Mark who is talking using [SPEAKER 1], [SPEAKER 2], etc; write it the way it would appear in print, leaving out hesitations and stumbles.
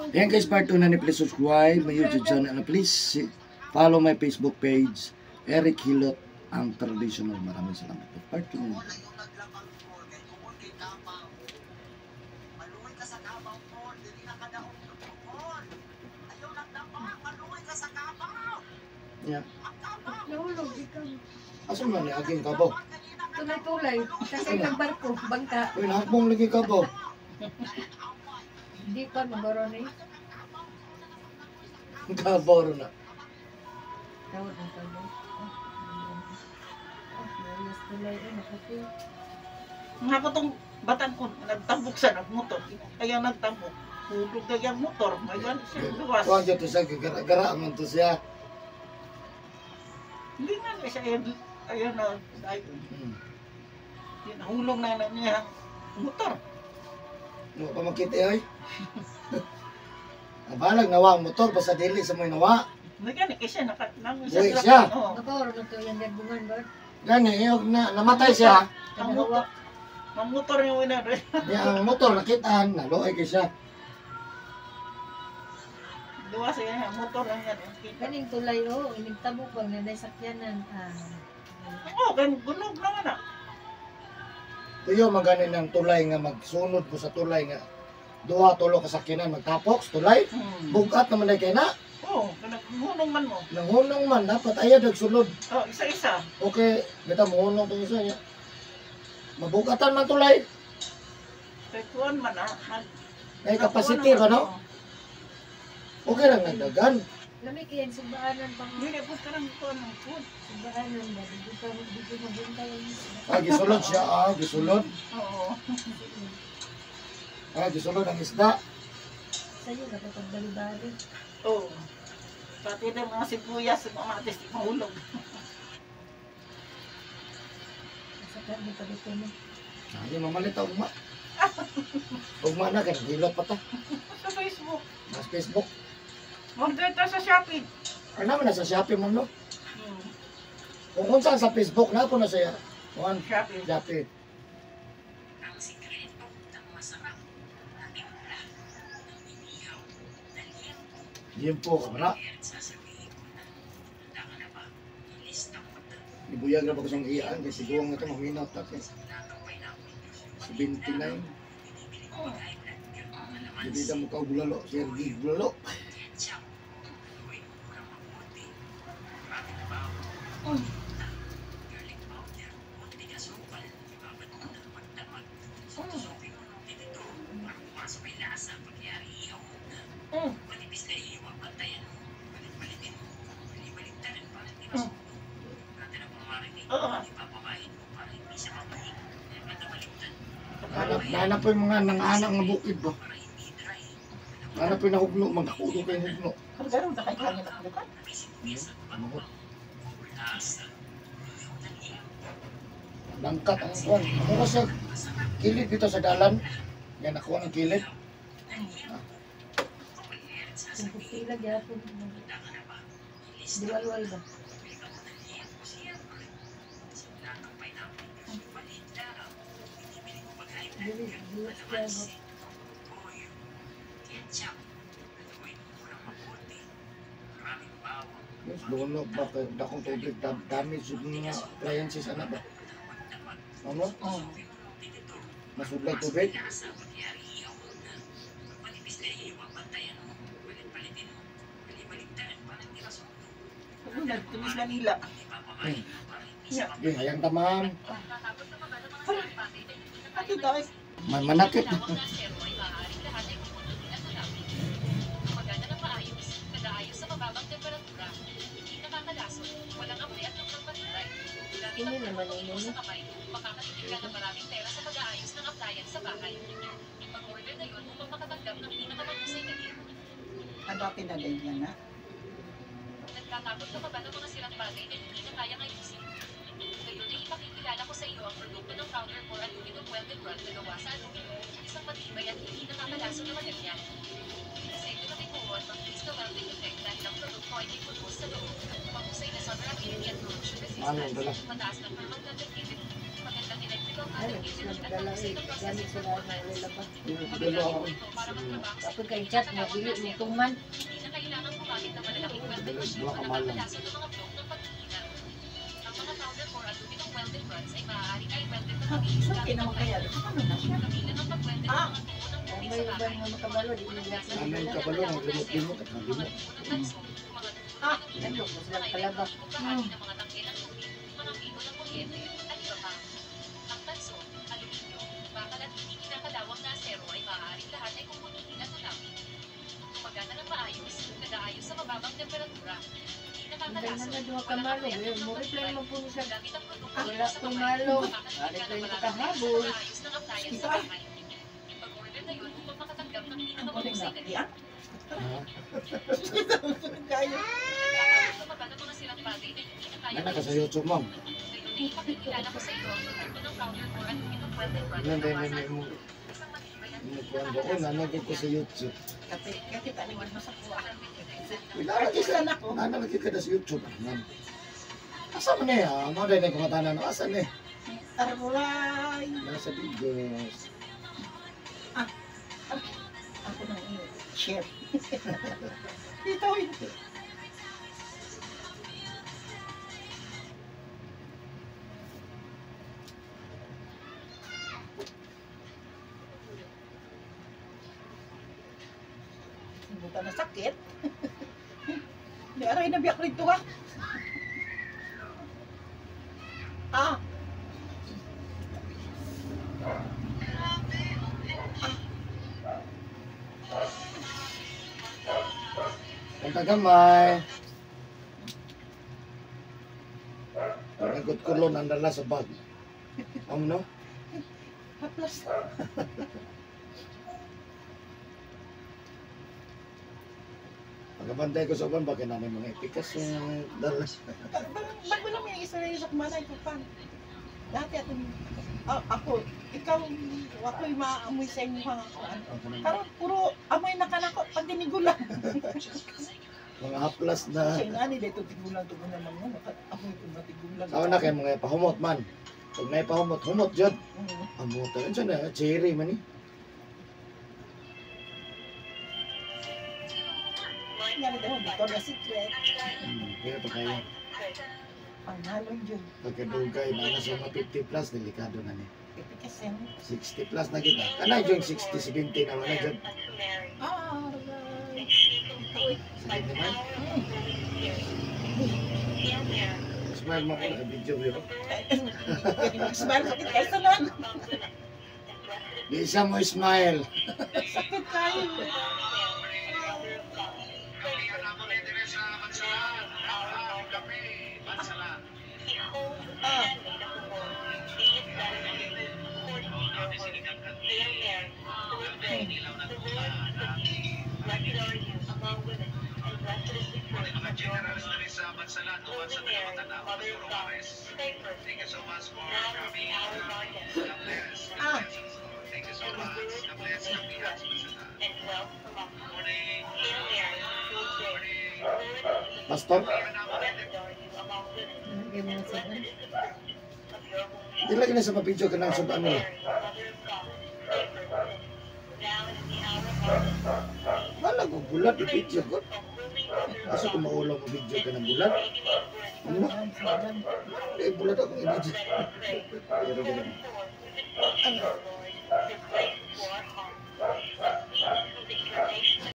[SPEAKER 1] Ayan guys, part 2 na ni. Please subscribe my YouTube channel and please follow my Facebook page, Eric Hilot, ang traditional. Maraming salamat po. Part 2 na. Yeah.
[SPEAKER 2] Nahulog ikaw.
[SPEAKER 1] Asa man ni aging kabaw?
[SPEAKER 2] Tulay-tulay. Kasi ng barko, bangka.
[SPEAKER 1] Uy, nahakbong lagi kabaw.
[SPEAKER 2] Hindi pa magoro ni.
[SPEAKER 1] Kabaw ro na.
[SPEAKER 2] Tawad ang kabaw. Ah, Marias tulay. Ay, naputi.
[SPEAKER 3] Nga ko tong batan ko, nagtambok sa nagmotor. Kaya nagtambok. Hulog na yung motor. Ngayon, siya luwas.
[SPEAKER 1] Kuan jud to siya, gara-gara man to siya.
[SPEAKER 3] Hindi nga na siya ayun, ayun na, ayun. Nahulog na na niya ang motor.
[SPEAKER 1] Ano pa makita ay? Abalag nawa ang motor basta dili sa may nawa.
[SPEAKER 3] Hindi ka siya, naka, nang
[SPEAKER 1] Buhi siya.
[SPEAKER 3] Oo.
[SPEAKER 2] Nakaoro na to yung gabungan ba?
[SPEAKER 1] Gani og na namatay siya.
[SPEAKER 3] Ang motor yung winner.
[SPEAKER 1] Niya ang motor nakitaan, naluoy kay siya.
[SPEAKER 3] Luwas siya, ang motor ang yan.
[SPEAKER 2] Kaning tulay oh, inigtabok bang nanay sakyanan. Ah.
[SPEAKER 3] Oo, kaya gunog naman ah.
[SPEAKER 1] Tuyo man gani ng tulay nga magsunod ko sa tulay nga duha tulo ka sakyanan magtapok sa tulay. Bugat naman day kay na.
[SPEAKER 3] Oo, kaya hunong man mo.
[SPEAKER 1] Nanghunong man dapat ayaw sulod.
[SPEAKER 3] Oh, isa-isa.
[SPEAKER 1] Okay, bitaw mohunong tong isa niya. Mabugatan man tulay.
[SPEAKER 3] Kaya kuwan man ah.
[SPEAKER 1] May capacity ba no? Okay lang nagdagan.
[SPEAKER 2] Lami kay ang sugbaanan pa
[SPEAKER 3] Hindi na po karang kuwan ng food.
[SPEAKER 2] Sugbaanan ba? Di ka di ko maghintay ang
[SPEAKER 1] Ah, gisulod siya, ah, gisulod.
[SPEAKER 3] Oo.
[SPEAKER 1] Ah, gisulod ang isda.
[SPEAKER 2] Sa'yo nakapagbalibali.
[SPEAKER 3] Oo. Pati na mga sibuyas, mga atis, di mahulog.
[SPEAKER 2] Sa kan di pa dito mo.
[SPEAKER 1] Ay, mamalit ta ugma. Ugma na kay hilot pa ta.
[SPEAKER 3] Sa Facebook.
[SPEAKER 1] Mas Facebook.
[SPEAKER 3] Order ta sa Shopee.
[SPEAKER 1] Ano naman na sa Shopee man no? Kung unsa sa Facebook na po na siya. Kuan
[SPEAKER 3] Shopee.
[SPEAKER 1] Shopee. Yempo ka na. Ibuyag na ba ko siyang iyaan kasi siguro nga ito maminaw ta kay 79. Hindi na mukha bulalo, Sergi bulalo.
[SPEAKER 3] Oo.
[SPEAKER 1] Hanap, hanap po yung mga nanganak nga bukid ba? Hanap po yung nahugno, magkakulo kayong hugno.
[SPEAKER 3] Pero ganun na kayo kanya nakulukan.
[SPEAKER 1] Mangot. Langkat ang kuwan. Ako kasi kilid dito sa dalan. Yan, nakuha ng kilid.
[SPEAKER 2] Kung pila gyapon. Diwalwal ba? Dili, dili siya.
[SPEAKER 1] Yes, lunog ba kay dakong tubig damage yung mga appliances ana ba? Ano?
[SPEAKER 3] Oo.
[SPEAKER 1] Masudlay tubig.
[SPEAKER 3] Ano, nagtumis Manila. Yeah.
[SPEAKER 1] Okay, hayang tamam.
[SPEAKER 3] Ate, dahil
[SPEAKER 1] Man manakit.
[SPEAKER 2] Ini naman ini no.
[SPEAKER 3] Ano dati na din yan, ha?
[SPEAKER 4] Nagtatakot ka pa ba ng mga sirang bagay na hindi na kayang ayusin? Ngayon ay ipakikilala ko sa iyo ang produkto ng Founder for Aluminum Welded Rod na gawa sa aluminum, isang matibay at hindi nakakalaso na material. Disenyo na may at mabilis na welding effect dahil ang produkto ay may putos sa loob. Mahusay na solderability at corrosion
[SPEAKER 1] Ano,
[SPEAKER 4] resistance,
[SPEAKER 1] dala?
[SPEAKER 4] mataas na thermal conductivity, magandang electrical
[SPEAKER 2] Ay, nagdala eh. Gamit sila ng laba.
[SPEAKER 1] Dalawa ako.
[SPEAKER 2] Ako kay chat nga dili mo tuman.
[SPEAKER 4] Hindi na kailangang gumamit ng malalaking welding
[SPEAKER 1] Dalawa,
[SPEAKER 4] machine
[SPEAKER 1] duha
[SPEAKER 4] o
[SPEAKER 1] ka mahal lang.
[SPEAKER 4] nakakalason ng mga block ng pagkikina. Ang mga powder core aluminum welded rods ay maaaring ay welded na mabilis
[SPEAKER 3] Okay
[SPEAKER 4] gamit
[SPEAKER 3] naman
[SPEAKER 4] ang
[SPEAKER 3] kaya. Ano na siya?
[SPEAKER 4] Kabilang ang pag-welded ng
[SPEAKER 3] Ah.
[SPEAKER 4] mga tubo ng
[SPEAKER 2] Ang
[SPEAKER 4] tubig
[SPEAKER 2] may
[SPEAKER 4] sa
[SPEAKER 2] uban
[SPEAKER 4] bahay,
[SPEAKER 2] nga makabalo di mo
[SPEAKER 4] mga
[SPEAKER 2] na.
[SPEAKER 1] Anong kabalo, ang limot-limot at
[SPEAKER 4] mga
[SPEAKER 1] malimot.
[SPEAKER 4] tubo ng tanso, mga tubo ng
[SPEAKER 3] Ah.
[SPEAKER 4] aluminum,
[SPEAKER 2] Nandok mo silang
[SPEAKER 4] mga
[SPEAKER 2] kalaba.
[SPEAKER 4] elektronikong bahagi ng mga tangke ng tubig, mga pibo ng kuryente, at iba pa. Ang tanso, aluminyo, bakal at hindi kinakalawang na asero ay maaaring lahat ay kumpunihin at tunawin. Gumagana ng maayos, nag-aayos sa mababang temperatura, hindi
[SPEAKER 2] Ang
[SPEAKER 4] nakakalason,
[SPEAKER 2] na duha ka
[SPEAKER 4] walang
[SPEAKER 2] malo.
[SPEAKER 4] amoy at
[SPEAKER 2] Eh, mo
[SPEAKER 4] walang
[SPEAKER 2] reply
[SPEAKER 4] pagtibay.
[SPEAKER 2] man po siya.
[SPEAKER 4] Gamit ang produkto
[SPEAKER 2] Wala
[SPEAKER 4] sa
[SPEAKER 2] ko'y
[SPEAKER 4] kamay,
[SPEAKER 2] malo.
[SPEAKER 4] makakatipid
[SPEAKER 2] Ari
[SPEAKER 4] ka
[SPEAKER 2] ko'y
[SPEAKER 4] ng maraming
[SPEAKER 2] nakahabol.
[SPEAKER 4] sa pag-aayos ng appliance sa bahay. Ipag-order ngayon upang makatanggap ng
[SPEAKER 3] Ang galing
[SPEAKER 4] pinakamahusay
[SPEAKER 3] na.
[SPEAKER 4] na
[SPEAKER 3] Iya.
[SPEAKER 1] Ha?
[SPEAKER 3] Kayo.
[SPEAKER 4] Nagkakaroon ka ba ng mga sirang bagay na hindi na kaya
[SPEAKER 1] Nana ka sa YouTube, ma'am.
[SPEAKER 4] Ngayon ay ipakikilala ko sa iyo ang produkto ng powder core aluminum welded rod
[SPEAKER 1] Nan
[SPEAKER 4] na
[SPEAKER 1] day
[SPEAKER 4] gawa
[SPEAKER 1] may
[SPEAKER 4] sa
[SPEAKER 1] may mo
[SPEAKER 4] isang matibay at
[SPEAKER 1] mo
[SPEAKER 4] hindi
[SPEAKER 1] kuan ba ko nana ko sa YouTube.
[SPEAKER 3] Kasi kakita ni mo sa kuha.
[SPEAKER 1] Wala lagi
[SPEAKER 3] Artista
[SPEAKER 1] sa
[SPEAKER 3] na ko.
[SPEAKER 1] nana lagi ka na sa YouTube. Nan. Asa man eh, ah? Mo day na kumatanan no asa ni?
[SPEAKER 3] Aray.
[SPEAKER 1] Nasa videos.
[SPEAKER 3] Ako nang i-share. Dito eh. Buta na sakit. Di aray na biyak rito ha. Ah.
[SPEAKER 1] Ang tagamay. Nagot kulon ang dala sa bag. Ang no?
[SPEAKER 3] Haplas.
[SPEAKER 1] Pagkabantay ko sa uban, baka nanay mga ipikas yung dala.
[SPEAKER 3] Bago lang may isa sa kumanay ko pa. Dati ako, ako, ikaw, ako'y maamoy sa inyo ha. Karon puro amoy na kanako pag dinigulang.
[SPEAKER 1] Mga haplas na.
[SPEAKER 3] Kasi nga ni dito tigulang tigulang man mo, amoy ko na tigulang.
[SPEAKER 1] Sao na kay mga pahumot man. Pag may pahumot, humot jud. Amot na siya na, cherry man eh.
[SPEAKER 3] Nga ni dito Victoria's Secret.
[SPEAKER 1] Kaya pa kayo.
[SPEAKER 3] Pangalon yun.
[SPEAKER 1] Pagkadugay na nasa mga 50 plus, delikado na ni.
[SPEAKER 3] Kasi,
[SPEAKER 1] 60 plus na kita. Kanay yung 60, 70 na wala dyan.
[SPEAKER 3] ah, aray.
[SPEAKER 1] Sakit naman. Smile mo ko, naka-video yun.
[SPEAKER 3] Smile, sakit kayo sa nan.
[SPEAKER 1] Di siya mo smile.
[SPEAKER 3] Sakit kayo. Ah, ah.
[SPEAKER 1] Pastor,
[SPEAKER 2] Hindi mo sa
[SPEAKER 1] di lagi na sa mapidyo ka ng sa ano. Wala ko bulat, i-video ko. Asa kung maulaw mo video ka ng bulat? Ano? Hindi, bulat akong i-video. Pero ganun.
[SPEAKER 3] Ano?